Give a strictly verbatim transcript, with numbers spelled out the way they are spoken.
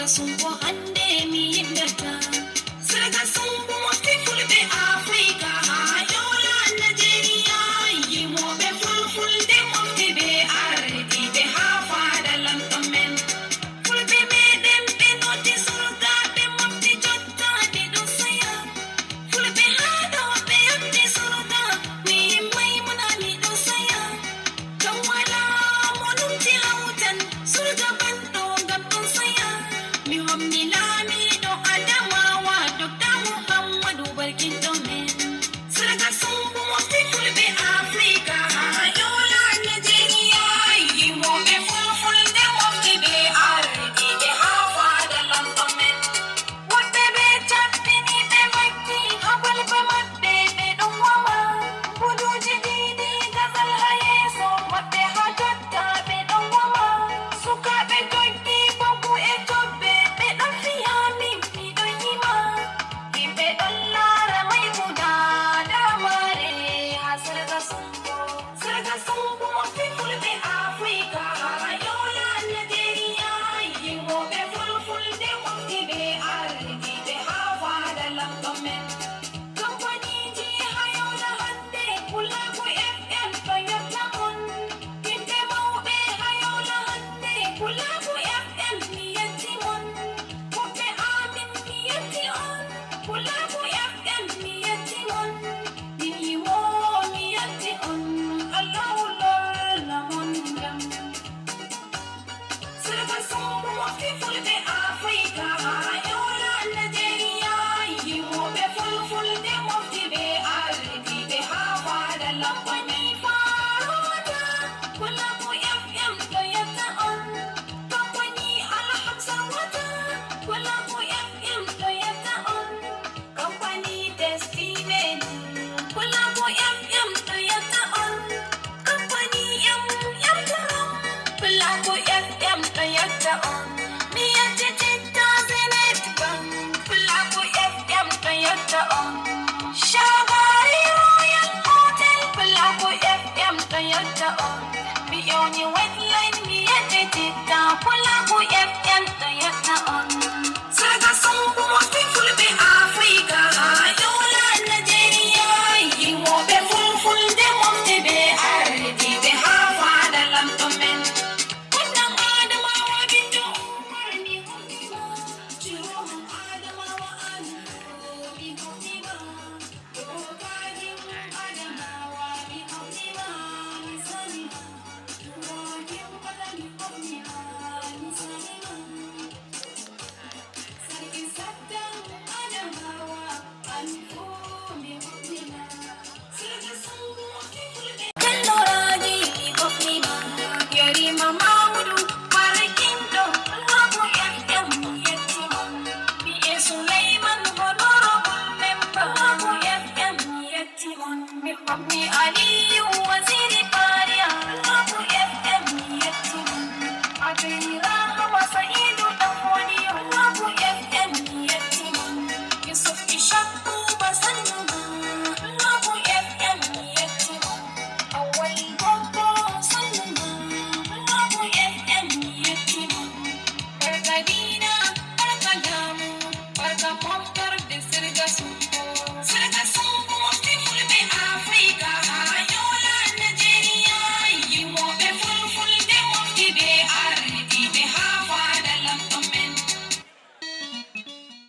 Sumbo hannde mi yimɓe tan. Sirga Sumbo mofti fulɓe Afrika haa Yola, Najeriya. Yimooɓe fulfulde mofti ɓe ardiiɓe haa faada lanɗo men. Fulɓe meɗen ɓe noddi surgaaɓe mofti jotta ɓe ɗon saya. Fulɓe haa ɗo ɓe yotti surga, mi yimmay mona mi ɗon saya. Ngam walaa mo numti hawtan, surga banɗo ngam ɗon saya. Mi homni laamiiɗo Adamawa, Dokta Muhammadu barkinɗo men. Surga Sumbo mofti fulɓe Afrika haa Yola, Najeriya. Yimooɓe fulfulde mofti ɓe ardiiɓe haa faada lanɗo men. Woɗɓe ɓe cappini ɓe vakki haa balbe maɓɓe ɓe ɗon wama. Buluuji ɗiɗi gazal haa yeeso maɓɓe haa jotta ɓe ɗon wama. Sukaaɓe joggi boggu e cobbe ɓe ɗon fiya min mi ɗon yima. Yimɓe ɗon laara Maymuna Damare haa Sirga Sumbo. Sirga Sumbo mofti fulɓe Afrika haa Yola, Najeriya. Yimooɓe fulfulde mofti ɓe ardiiɓe haa faada lanɗo men. Kampaniiji haa Yola hannde, Pulaaku F M ɗo yotta on. Yimɓe mawɓe haa Yola hannde, Pulaaku F M mi yetti mon. Woɗɓe amin mi yetti on, Pulaaku F M mi yetti mon. Min yimo mi yetti on, Allahu lorna mon ndam. Sirga Sumbo mofti fulɓe Afrika haa Yola, Najeriya. Yimooɓe fulfulde mofti ɓe ardiiɓe haa faada lampani Faarota. Pulaaku F M ɗo yetta on. Kampani Alhamsa Wata, Pulaaku F M ɗo yetta on. Kampani Destiny, Pulaaku F M ɗo yetta on. Kampani M M Group, Pulaaku F M ɗo yetta on. Mi yettititta Zenith Bank, Pulaaku F M ɗo yetta on. Shagari Royal Hotel, Pulaaku F M ɗo yetta on. Mi ewni Wetline, mi yettititta, Pulaaku F M ɗo yetta on. Sirga Sumbo mofti fulɓe Afrika haa Yola, Najeriya. Yimooɓe fulfulde mofti ɓe ardiiɓe haa faada lanɗo men. Koɗɗam Adamawa ɓiɗɗo Umar mi hokki ma. Cirohon Adamawa an mi hokki ma. Dokaji Adamawa mi hokki ma, mi sani ma. Dokaji Adamawa mi hokki ma, mi sani ma. Sarki Saddam Adamawa, an fuu mi hokki ma. Belloraji mi hokki ma. Yarima Mamudu barkinɗo, Labu F M mi yetti ma. Bi'e Sulaiman, honorable member, Labu F M mi yetti ma. Mi hokki Aliyu Waziri Paria, Labu F M mi yetti ma. Abdul Rahama Sa'idu Dafodi, Labu F M mi yetti ma. Yusuf Ishaq Buba Sannuma, Labu F M mi yetti ma. Awal Bobbo Sannuma, Labu F M mi yetti ma. Barka Dina, barka Lamu, barka Moftar de Sirga Su.